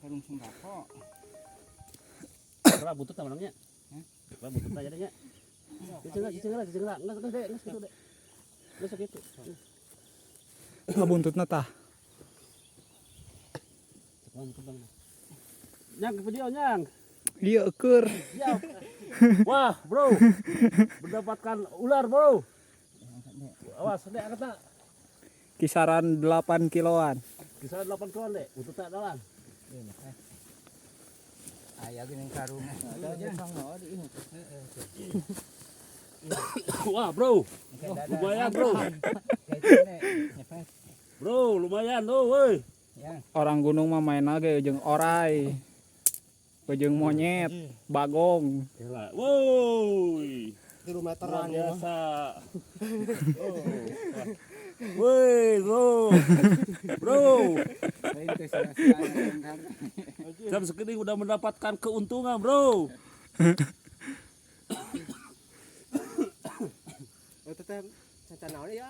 Karung sembako. Coba butut namanya. Coba butut aja deh nya. Cicing lah, cicing lah, cicing lah. Enggak, enggak, enggak gitu deh. Enggak segitu. Ah, buntutna tah. Coba butut bang. Nyang ke video nyang. Ieu keur. Ya. Wah, bro. Mendapatkan ular, bro. Awas, dek, angkat tak. Kisaran 8 kiloan. Kisaran 8 kiloan, dek. Butut tak dalam. Aya geuning karung. Wah, bro. Lumayan, bro. Bro, lumayan, oh, woi. Orang gunung mah main ge jeung orai. Jeung monyet, bagong. Gila. Woi. Kilometeran Luar ya. biasa. Oh. Woi, bro. Bro, Lain teh sia-sia. jam segini udah mendapatkan keuntungan, bro. Oh, teteh caca naon ya?